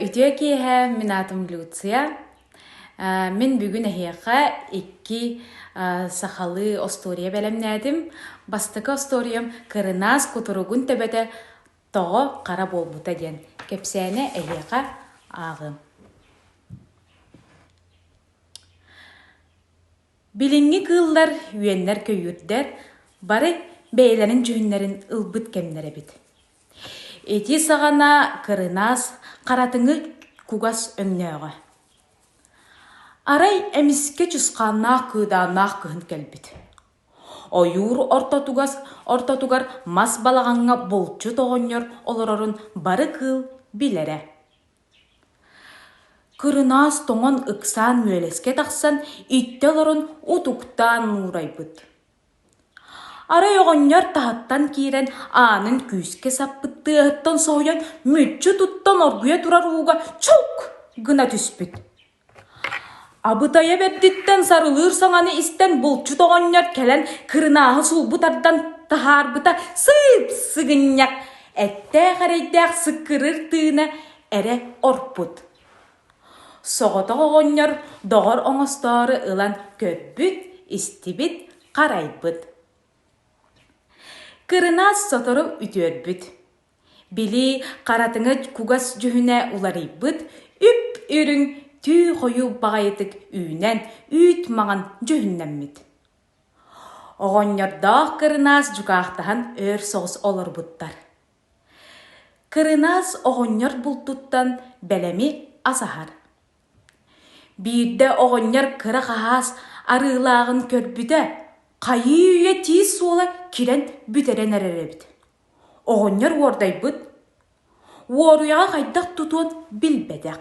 Үтүө киэһэ, мин аатым Люция. Мин бүгүн эһиэхэ икки сахалыы остуоруйа бэлэмнээтим. Бастакы остуоруйам «Кырынаас кутуругун төбөтө тоҕо хара буолбута» диэн кэпсээнэ эһиэхэ ааҕыам. Билиҥҥи кыыллар, үөннэр-көйүүрдэр бары бэйэлэрин дьүһүннэрин ылбыт кэмнэрэ эбит. Ити саҕана кырынаас харатыҥы кугас өҥнөөҕө. Арай эмискэ чысхааннаах кыыдааннаах кыһын кэлбит. Ойуур ортотугас ортотугар мас балаҕаҥҥа булчут оҕонньор олорорун бары кыыл билэрэ. Кырынаас тоҥон ыксаан үөлэскэ тахсан иттэ олорон утуктаан нуурайбыт. Арай оҕонньор таһыттан киирэн аанын күүскэ саппыт тыаһыттан соһуйан мүччү туттан оргуйа турар ууга чук гына түспүт. Абытайа бэрдиттэн сарылыыр саҥаны истэн булчут оҕонньор кэлэн кырынааһы сулбу тардан таһаарбыта сыып-сыгынньах, эттээх эрэйдээх сыккырыр тыына эрэ орпут. Соҕотох оҕонньор доҕор оҥостоору ылан көрбүт, истибит, харайбыт. Кырынаас сотору үтүөрбүт. Били харатыҥы кугас дьүһүнэ уларыйбыт, үп-үрүҥ түү хойуу баҕайытык үүнэн үүт маҥан дьүһүннэммит. Оҕонньордоох кырынаас дьукаахтаһан өр соҕус олорбуттар. Кырынаас оҕонньор бултуттан бэлэми асаһар. Биирдэ оҕонньор кыра хаһаас арыылааҕын көрбүтэ, хайыы-үйэ тиис суола кирэн бүтэрэн эрэр эбит. Оҕонньор уордайбыт, уоруйаҕа хайдах тутуон билбэтэх.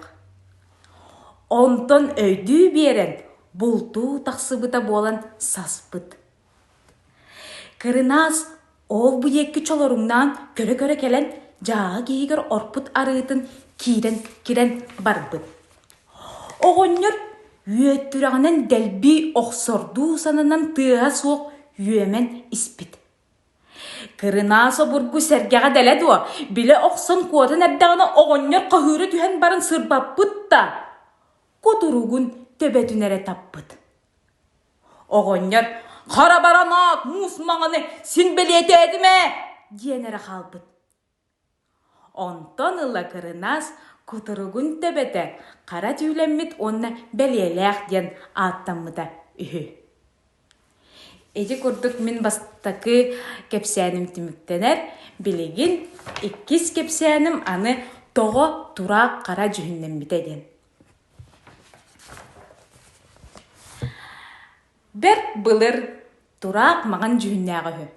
Онтон өйдүү биэрэн, бултуу тахсыбыта буолан саспыт. Кырынаас ол-бу диэки чолоруҥнаан көрө-көрө кэлэн дьааһык иһигэр орпут арыытын киирэн кирэн барбыт. Оҕонньор үөттүрэҕинэн дэлби охсордуу сананан тыаһа суох үөмэн испит. Кырынаас обургу сэргэҕэ дэлэ дуо, билэ охсон куотан эрдэҕинэ оҕонньор хаһыыра түһэн баран сырбаппыт да, кутуругун төбөтүн эрэ таппыт. Оҕонньор «Хара баранаак, муус маҥаны син бэлиэтээтим ээ» диэн эрэ хаалбыт. Онтон ыла кырынаас кутуругун төбөтө хара түүлэммит уонна бэлиэлээх диэн ааттаммыта үһү. Ити курдук мин бастакы кэпсээним түмүктэнэр. Билигин иккис кэпсээним аны тоҕо тураах хара дьүһүннэммитэ диэн. Бэрт былыр тураах маҥан дьүһүннээҕэ үһү.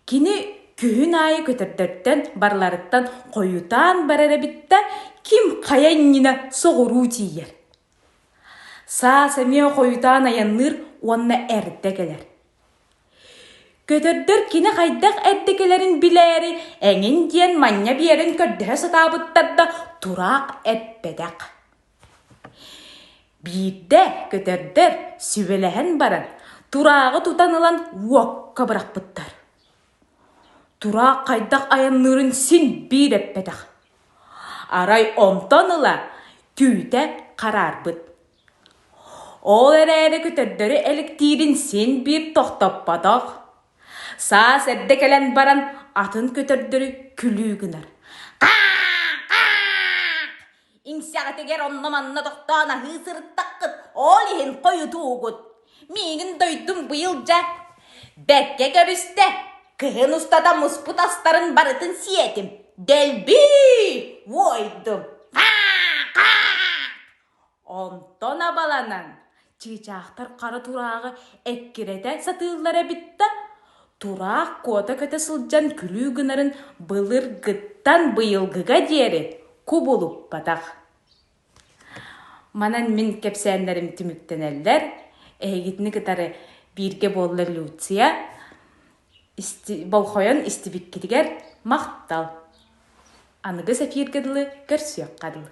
Кини күһүн аайы көтөрдөртөн барыларыттан хойутаан барар эбит да, ким хайа иннинэ соҕуруу тиийэр. Саас эмиэ хойутаан айанныыр уонна эрдэ кэлэр. Көтөрдөр кини хайдах эрдэ кэлэрин билээри эҥин диэн манньа биэрэн көрдөһө сатаабыттар да тураах эппэтэх. Биирдэ көтөрдөр сүбэлэһэн баран турааҕы тутан ылан уокка бырахпыттар. Тураах хайдах айанныырын син биир эппэтэх. Арай онтон ыла түүтэ хараарбыт. Ол эрээри көтөрдөрү элэктиирин син биир тохтоппотох. Саас эрдэ кэлэн баран атын көтөрдөрү күлүү гынар. Иҥсэҕитигэр онно-манна тохтоон аһыы сырыттаххыт, ол иһин хойутуугут. Миигин дойдум быйыл дьэ бэркэ көрүстэ. Кыһын устата муспут астарын барытын сиэтим. Дэлби уойдум. Онтон абаланан, чыычаахтар хара турааҕы эккирэтэ сатыыллар эбит да, тураах куота көтө сылдьан күлүү гынарын былыргыттан быйылгыга диэри кубулуппатах. Манан мин кэпсээннэрим түмүктэнэллэр. Эһигитини кытары бииргэ буолла Люция. Болхойон истибиккитигэр махтал. Аныгыс эфиргэ дылы көрсүөххэ дылы.